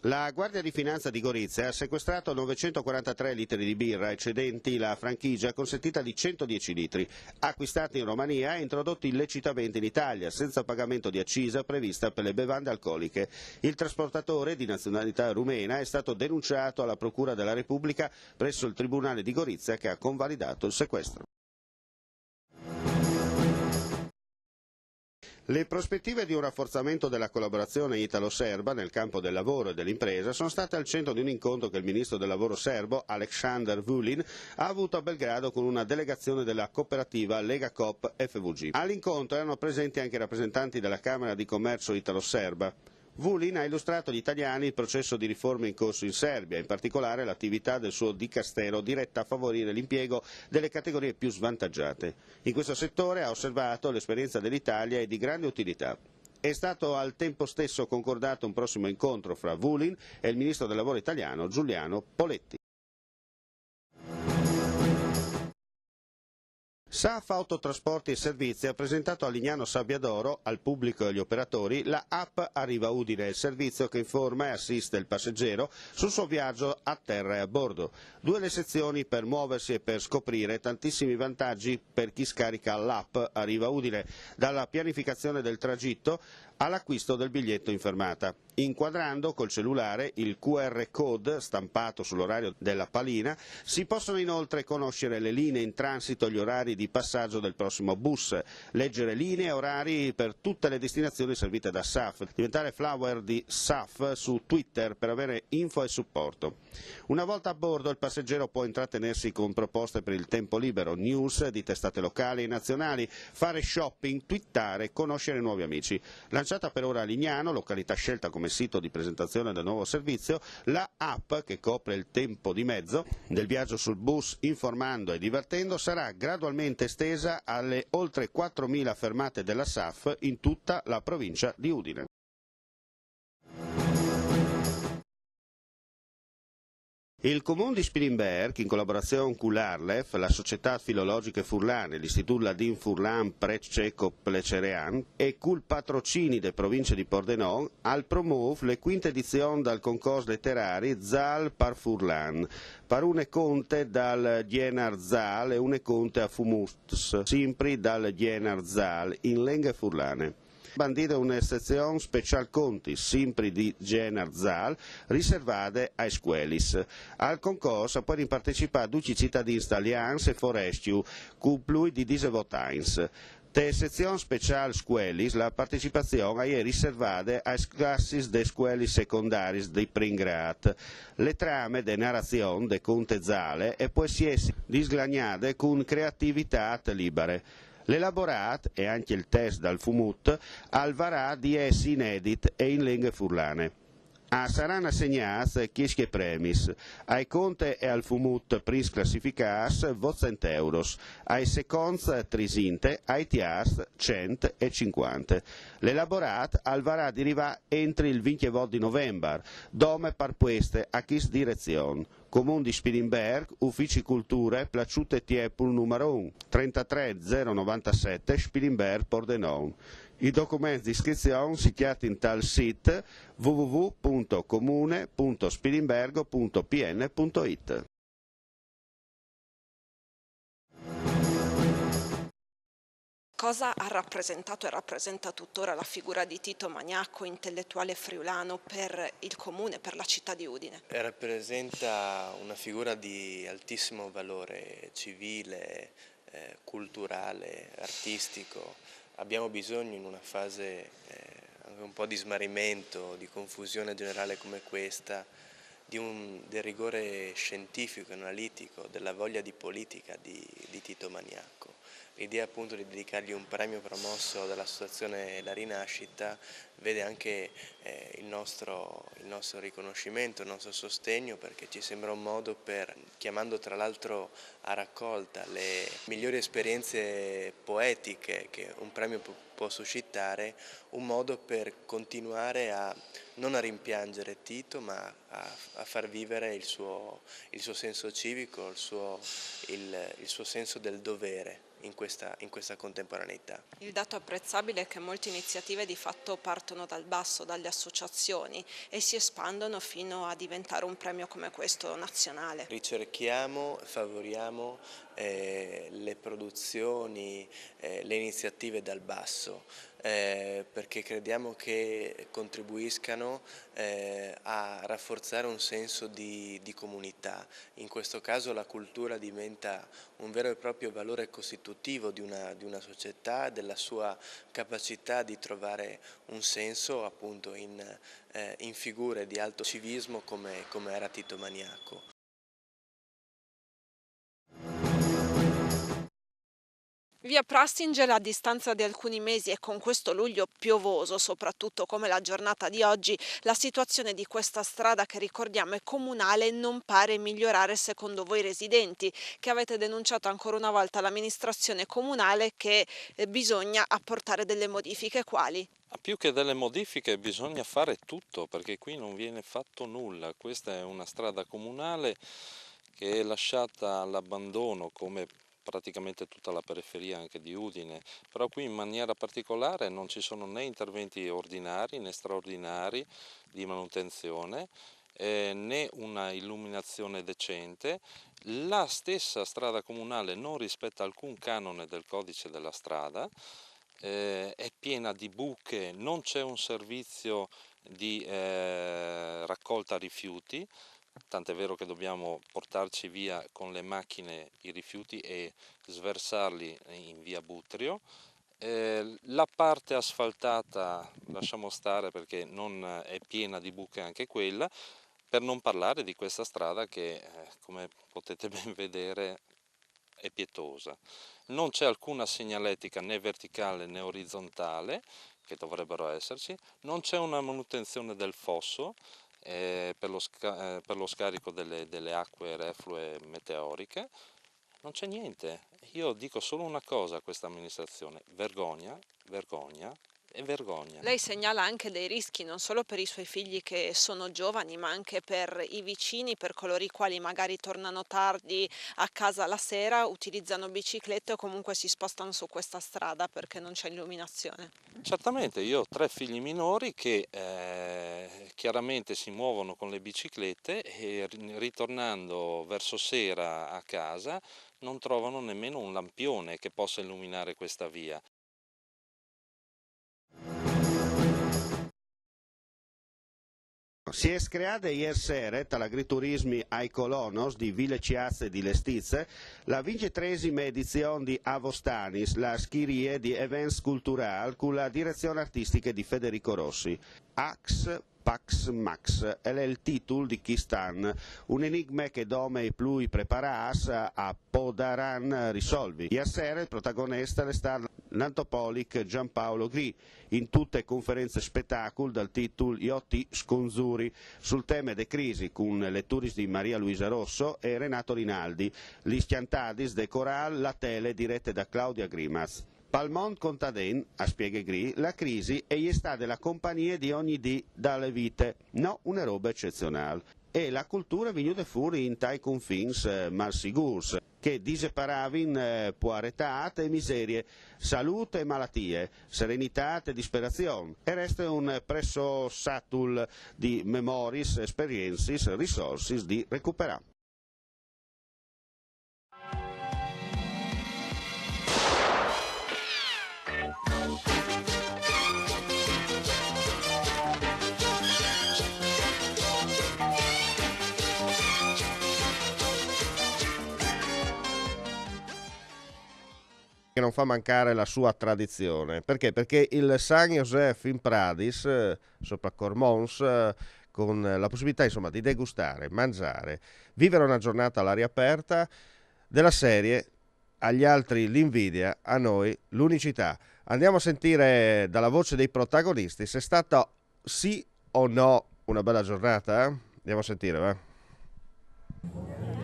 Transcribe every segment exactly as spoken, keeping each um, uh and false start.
La Guardia di Finanza di Gorizia ha sequestrato novecentoquarantatré litri di birra eccedenti la franchigia consentita di centodieci litri, acquistati in Romania e introdotti illecitamente in Italia, senza pagamento di accisa prevista per le bevande alcoliche. Il trasportatore, di nazionalità rumena, è stato denunciato alla Procura della Repubblica presso il Tribunale di Gorizia, che ha convalidato il sequestro. Le prospettive di un rafforzamento della collaborazione italo-serba nel campo del lavoro e dell'impresa sono state al centro di un incontro che il ministro del lavoro serbo, Aleksandar Vulin, ha avuto a Belgrado con una delegazione della cooperativa Lega Coop F V G. All'incontro erano presenti anche rappresentanti della Camera di Commercio italo-serba. Vulin ha illustrato agli italiani il processo di riforme in corso in Serbia, in particolare l'attività del suo dicastero diretta a favorire l'impiego delle categorie più svantaggiate. In questo settore, ha osservato, l'esperienza dell'Italia è di grande utilità. È stato al tempo stesso concordato un prossimo incontro fra Vulin e il ministro del lavoro italiano Giuliano Poletti. SAF Autotrasporti e Servizi ha presentato a Lignano Sabbiadoro, al pubblico e agli operatori, la app Arriva Udine, il servizio che informa e assiste il passeggero sul suo viaggio a terra e a bordo. Due le sezioni per muoversi e per scoprire tantissimi vantaggi per chi scarica l'app Arriva Udine, dalla pianificazione del tragitto all'acquisto del biglietto in fermata. Inquadrando col cellulare il Q R code stampato sull'orario della palina, si possono inoltre conoscere le linee in transito e gli orari di passaggio del prossimo bus, leggere linee e orari per tutte le destinazioni servite da SAF, diventare follower di SAF su Twitter per avere info e supporto. Una volta a bordo, il passeggero può intrattenersi con proposte per il tempo libero, news di testate locali e nazionali, fare shopping, twittare, conoscere nuovi amici. Lanciata per ora a Lignano, località scelta come sito di presentazione del nuovo servizio, la app, che copre il tempo di mezzo del viaggio sul bus, informando e divertendo, sarà gradualmente estesa alle oltre quattromila fermate della SAF in tutta la provincia di Udine. Il Comune di Spilimberc, in collaborazione con l'ARLeF, la Società Filologiche Furlane, l'Istitut Ladin Furlan Pret Ceco Plecerean, e col patrocini de province di Pordenone, al promove le quinte edizione dal concorso letterari Zal par Furlan, par une conte dal Gienar Zal e une conte a Fumut, simpri dal Gienar Zal, in lenghe furlane. Bandide une sezion special conti, simpri di Gienar Zal, riservade ai scuelis. Al concorso a puedin partecipare duci citadins talians e forestiu, cu plui di disevot agns. Te sezion special scuelis, la partecipazion a je riservade ai classis de scuelis secondaris di prin grad. Le trame de narazion de conte Zale e pues jessi disglagnade cun creatività libare. L'elaborat e anche il test dal fumut al varà di essi inedit e in lenghe furlane. A saran assegnats chescj premis: ai conte e al fumut prins classificats votcent euros, ai seconts trisinte, ai tiars cent e cinquante. L'elaborat al varà di rivà entri il vincjevot di novembar, dome par pueste a chis direzion: Comun di Spilimberc, Ufici Culture, Placiute Tiepul numar un, trentatré zero novantasette, Spilimberc, Pordenon. I documents di iscrizion si cjatin tal sit w w w punto comune punto spilimbergo punto p n punto i t. Cosa ha rappresentato e rappresenta tuttora la figura di Tito Maniacco, intellettuale friulano, per il comune, per la città di Udine? Rappresenta una figura di altissimo valore civile, eh, culturale, artistico. Abbiamo bisogno in una fase eh, anche un po' di smarrimento, di confusione generale come questa, di un, del rigore scientifico, analitico, della voglia di politica di, di Tito Maniacco. L'idea appunto di dedicargli un premio promosso dall'associazione La Rinascita vede anche eh, il, nostro, il, nostro, riconoscimento, il nostro sostegno, perché ci sembra un modo per, chiamando tra l'altro a raccolta le migliori esperienze poetiche che un premio può suscitare, un modo per continuare a non a rimpiangere Tito, ma a, a far vivere il suo, il suo, senso civico, il suo, il, il suo senso del dovere. in questa, in questa contemporaneità. Il dato apprezzabile è che molte iniziative di fatto partono dal basso, dalle associazioni, e si espandono fino a diventare un premio come questo nazionale. Ricerchiamo, favoriamo eh, le produzioni, eh, le iniziative dal basso, eh, perché crediamo che contribuiscano eh, a rafforzare un senso di, di comunità. In questo caso la cultura diventa un vero e proprio valore costitutivo di una, di una società, della sua capacità di trovare un senso appunto in, eh, in figure di alto civismo come, come era Tito Maniaco. Via Prastingel, a distanza di alcuni mesi e con questo luglio piovoso, soprattutto come la giornata di oggi, la situazione di questa strada, che ricordiamo è comunale, non pare migliorare secondo voi residenti, che avete denunciato ancora una volta l'amministrazione comunale che eh, bisogna apportare delle modifiche. Quali? Più che delle modifiche bisogna fare tutto, perché qui non viene fatto nulla. Questa è una strada comunale che è lasciata all'abbandono, come praticamente tutta la periferia anche di Udine, però qui in maniera particolare non ci sono né interventi ordinari né straordinari di manutenzione, eh, né una illuminazione decente. La stessa strada comunale non rispetta alcun canone del codice della strada, eh, è piena di buche, non c'è un servizio di eh, raccolta rifiuti, tant'è vero che dobbiamo portarci via con le macchine i rifiuti e sversarli in via Butrio. Eh, la parte asfaltata, lasciamo stare perché non è piena di buche anche quella, per non parlare di questa strada che, eh, come potete ben vedere, è pietosa. Non c'è alcuna segnaletica né verticale né orizzontale, che dovrebbero esserci, non c'è una manutenzione del fosso eh, per, lo eh, per, lo scarico delle, delle acque reflue meteoriche, non c'è niente. Io dico solo una cosa a questa amministrazione: vergogna, vergogna e vergogna. Lei segnala anche dei rischi non solo per i suoi figli che sono giovani, ma anche per i vicini, per coloro i quali magari tornano tardi a casa la sera, utilizzano biciclette o comunque si spostano su questa strada perché non c'è illuminazione. Certamente, io ho tre figli minori che eh, chiaramente si muovono con le biciclette e ritornando verso sera a casa non trovano nemmeno un lampione che possa illuminare questa via. Si è screada ier sere, tal agriturismi Ai Colonos di Vile Ciaze di Lestize, la vincetresima edizion di Avostanis, la schirie di events cultural cu la direzion artistiche di Federico Rossi. Ax Pax Max, el è il titul di chist an, un enigme che dome i plui preparâts a podaran risolvi. Ier sere il protagonist al è stât l'antropolic Giampaolo Gri, in tute conference spetacul dal titul Jo ti sconzuri, sul teme de crisi, cun leturis di Maria Luisa Rosso e Renato Rinaldi, lis cjantadis de corâl La Tele direte da Claudia Grimaz. Pal mont contadin, al spieghe Gri, la crisi e je stade la compagnie di ogni dì da le vite, no une robe ecezionâl. E la culture vignude fûr intai confins eh, malsigûrs, che diseparavin eh, puaretât e miserie, salût e malatie, serenitât e disperazion, e reste un presso satul di memoriis, esperiencis, risorsis di recuperâ. Che non fa mancare la sua tradizione. Perché? Perché il San Josef in Pradis, eh, sopra Cormons, eh, con la possibilità, insomma, di degustare, mangiare, vivere una giornata all'aria aperta, della serie: agli altri l'invidia, a noi l'unicità. Andiamo a sentire dalla voce dei protagonisti se è stata sì o no una bella giornata, eh? Andiamo a sentire, va.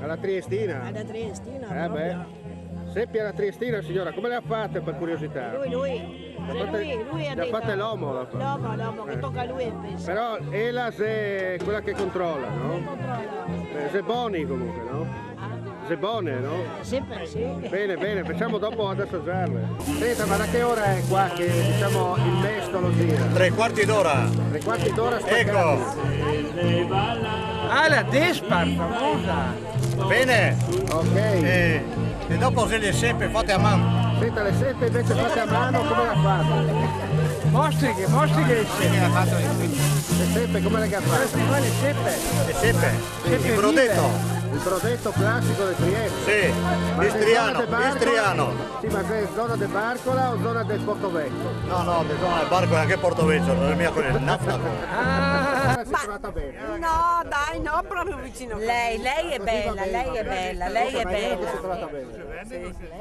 Alla Triestina? Alla Triestina, Eh proprio. Beh. Seppia alla Triestina, signora, come le ha fatte, per curiosità? Lui, lui. Le ha fatte, Lui, lui ha le ha detto. Fatte l'uomo, la fa. L'uomo, l'uomo, che Eh. Tocca a lui il peso. Però ella è quella che controlla, no? Eh, è Boni comunque, no? È buone, no? Sempre sì. Bene, bene, facciamo dopo ad assaggiarle. Senta, ma da che ora è qua che, diciamo, il mestolo gira? Tre quarti d'ora. Tre quarti d'ora Ecco. Spaccati. Ah, la Despar, famosa. Bene. Ok. E, e dopo se le sepe fatte a mano. Senta, le sepe invece fatte a mano, come l'ha fatte? Mostriche, mostriche. Sì, ha fatto il Le sepe, come le ha fatte? Festival di sepe. le sepe. Sepe Il brodetto. Il brodetto classico del Trieste. Sì. Ma se è Istriano. zona de Barcola- Istriano. Sì, ma se è zona de Barcola o zona del Porto Vecchio? No, no, de zona de Barcola, che Porto Vecchio, non è mia quella, nafta. Ah, si è trovata bene. No, dai, no, proprio vicino. Lei, lei è bella, lei è bella, lei è Ma io bella. si è trovata bene.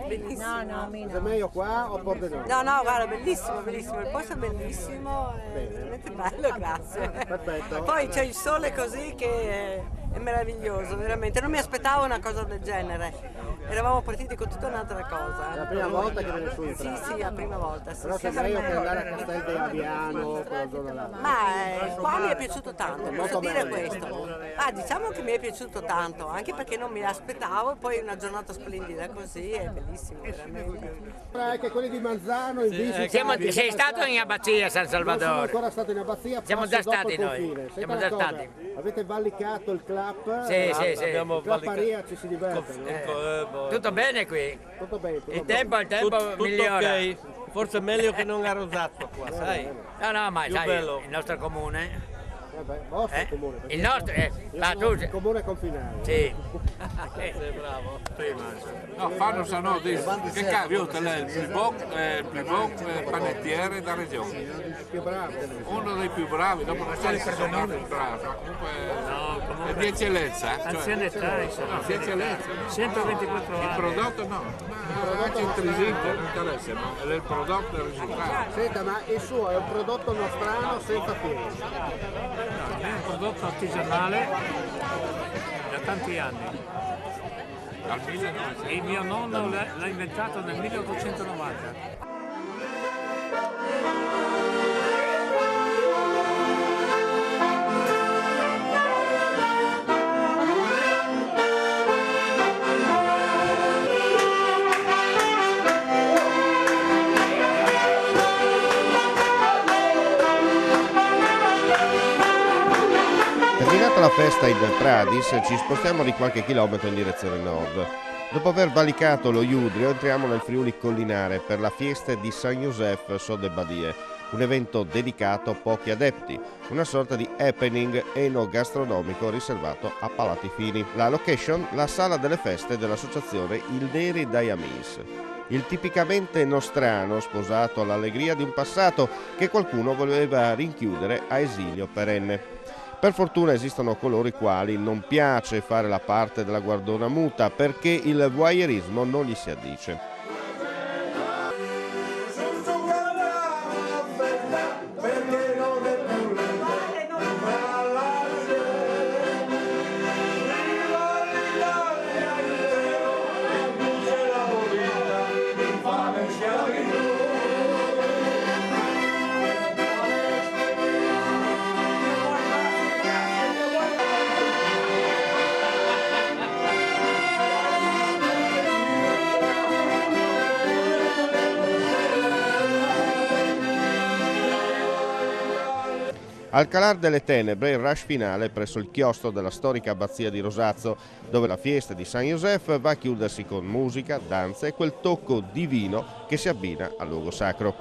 Benissimo. No, no, mi È no. meglio qua o Pordenone? No, no, guarda, bellissimo, bellissimo, il posto è bellissimo, è veramente bello, grazie. Perfetto. Poi c'è il sole così che è, è meraviglioso, veramente. Non mi aspettavo una cosa del genere. Eravamo partiti con tutta un'altra cosa. È la prima volta che viene su in Sì, Prato. Sì, è la prima volta. Sì, Però sì. Sia meglio che andare a Castel de Aviano, quella zona là. Ma eh, qua mi è piaciuto tanto, posso dire questo. Ah, diciamo che mi è piaciuto tanto, anche perché non mi aspettavo, poi una giornata splendida così è bellissimo, veramente. Anche quelli di Manzano invece. Siamo- sei stato in abbazia San Non sono Salvador? Ancora stato in abbazia. Siamo Passo già dopo stati il noi. Confine. Siamo Senta già una cosa, stati. Avete vallicato il club? Sì, sì, sì. Abbiamo Club Paria, ci si diverte, no? Eh, tutto bene qui? Tutto bene, tutto Il bene. tempo, il tempo Tutto migliora. Ok. Forse è meglio che non a Rosazzo qua, sai? No, no, ma Più sai, bello. Il nostro comune Eh beh, vostro eh? Comune. Il nostro eh, Io ma sono tu Comune confinale. Sì. Sei bravo. No, fanno sa no, dice, che cavolo, te l'hai il Plibon, eh, il Plibon, eh, panettiere da regione. Più bravo. Uno dei più bravi, dopo non so se sono in Prato, ma comunque è di eccellenza. Cioè, Anzianità, insomma. Di eccellenza. centoventiquattro Il anni. Prodotto no, ma anche il trisito non interessa, no? È il prodotto del risultato. Senta, ma il suo è un prodotto nostrano senza fiori? È un prodotto artigianale da tanti anni. Dal millenovecento. Il mio nonno l'ha l'ha inventato nel milleottocentonovanta. Terminata la festa in Pradis, ci spostiamo di qualche chilometro in direzione nord. Dopo aver valicato lo Judrio, entriamo nel Friuli collinare per la fiesta di San Josef so de Badie, un evento dedicato a pochi adepti, una sorta di happening enogastronomico riservato a palati fini. La location, la sala delle feste dell'associazione Il Neri dai Amis. Il tipicamente nostrano, sposato all'allegria di un passato che qualcuno voleva rinchiudere a esilio perenne. Per fortuna esistono coloro i quali non piace fare la parte della guardona muta, perché il voyeurismo non gli si addice. Al calar delle tenebre, il rush finale presso il chiostro della storica abbazia di Rosazzo, dove la fiesta di San Josef va a chiudersi con musica, danza e quel tocco divino che si abbina al luogo sacro.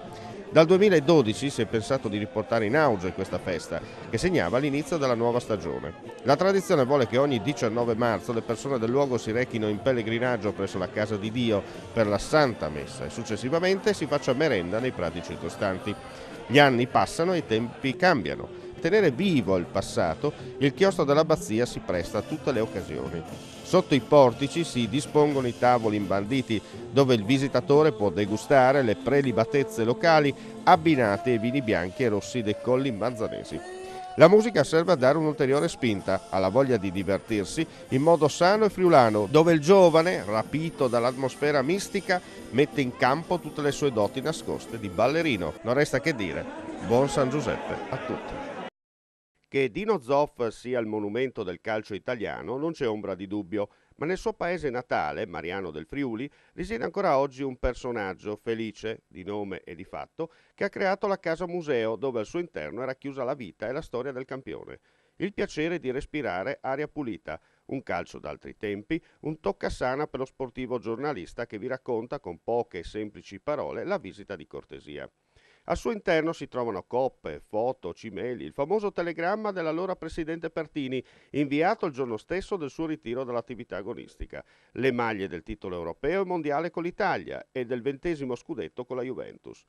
Dal duemiladodici si è pensato di riportare in auge questa festa, che segnava l'inizio della nuova stagione. La tradizione vuole che ogni diciannove marzo le persone del luogo si rechino in pellegrinaggio presso la casa di Dio per la Santa Messa e successivamente si faccia merenda nei prati circostanti. Gli anni passano e i tempi cambiano. Tenere vivo il passato, il chiostro dell'abbazia si presta a tutte le occasioni. Sotto i portici si dispongono i tavoli imbanditi, dove il visitatore può degustare le prelibatezze locali abbinate ai vini bianchi e rossi dei colli manzanesi. La musica serve a dare un'ulteriore spinta alla voglia di divertirsi in modo sano e friulano, dove il giovane, rapito dall'atmosfera mistica, mette in campo tutte le sue doti nascoste di ballerino. Non resta che dire: buon San Giuseppe a tutti. Che Dino Zoff sia il monumento del calcio italiano non c'è ombra di dubbio. Ma nel suo paese natale, Mariano del Friuli, risiede ancora oggi un personaggio, Felice, di nome e di fatto, che ha creato la casa museo dove al suo interno era chiusa la vita e la storia del campione. Il piacere di respirare aria pulita, un calcio d'altri tempi, un toccasana per lo sportivo giornalista che vi racconta con poche e semplici parole la visita di cortesia. Al suo interno si trovano coppe, foto, cimeli, il famoso telegramma dell'allora presidente Pertini, inviato il giorno stesso del suo ritiro dall'attività agonistica, le maglie del titolo europeo e mondiale con l'Italia e del ventesimo scudetto con la Juventus.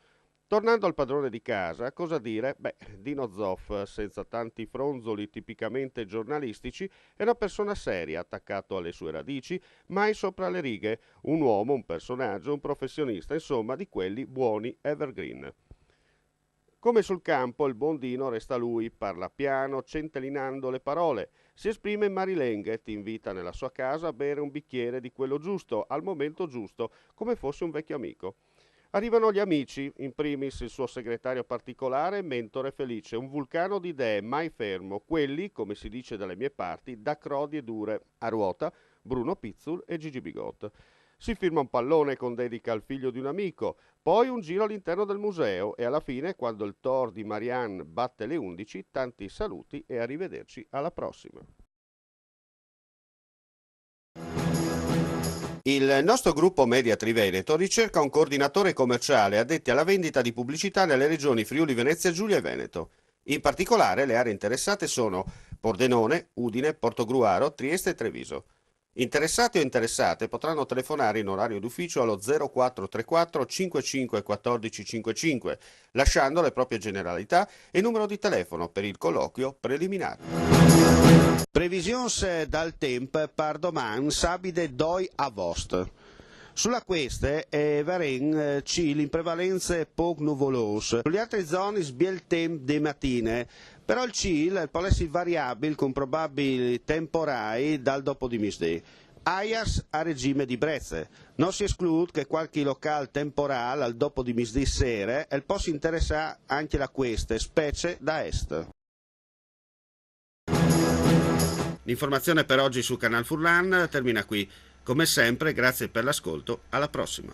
Tornando al padrone di casa, cosa dire? Beh, Dino Zoff, senza tanti fronzoli tipicamente giornalistici, è una persona seria, attaccato alle sue radici, mai sopra le righe, un uomo, un personaggio, un professionista, insomma, di quelli buoni, evergreen. Come sul campo, il buon Dino resta lui, parla piano, centellinando le parole. Si esprime in marilenghe, ti invita nella sua casa a bere un bicchiere di quello giusto, al momento giusto, come fosse un vecchio amico. Arrivano gli amici, in primis il suo segretario particolare, mentore Felice, un vulcano di idee mai fermo, quelli, come si dice dalle mie parti, da crodi e dure, a ruota, Bruno Pizzul e Gigi Bigott. Si firma un pallone con dedica al figlio di un amico, poi un giro all'interno del museo e alla fine, quando il Tor di Marianne batte le undici, tanti saluti e arrivederci alla prossima. Il nostro gruppo Media Triveneto ricerca un coordinatore commerciale addetti alla vendita di pubblicità nelle regioni Friuli Venezia Giulia e Veneto. In particolare le aree interessate sono Pordenone, Udine, Portogruaro, Trieste e Treviso. Interessati o interessate potranno telefonare in orario d'ufficio allo zero quattro tre quattro cinque cinque quattordici cinque cinque, lasciando le proprie generalità e numero di telefono per il colloquio preliminare. Previsions dal temp per doman, sabide doi agost. Sulla queste e veren eh, ci l'imprevalenze poc nuvolose. Sulle altre zone sbiel temp de matine, però il cil pol essere variabil con probabili temporai dal dopo di misdì. Aias a regime di brezze. Non si esclude che qualche locale temporale al dopo di misdì sere e possa interessare anche la queste, specie da est. L'informazione per oggi su Canal Furlan termina qui. Come sempre, grazie per l'ascolto, alla prossima.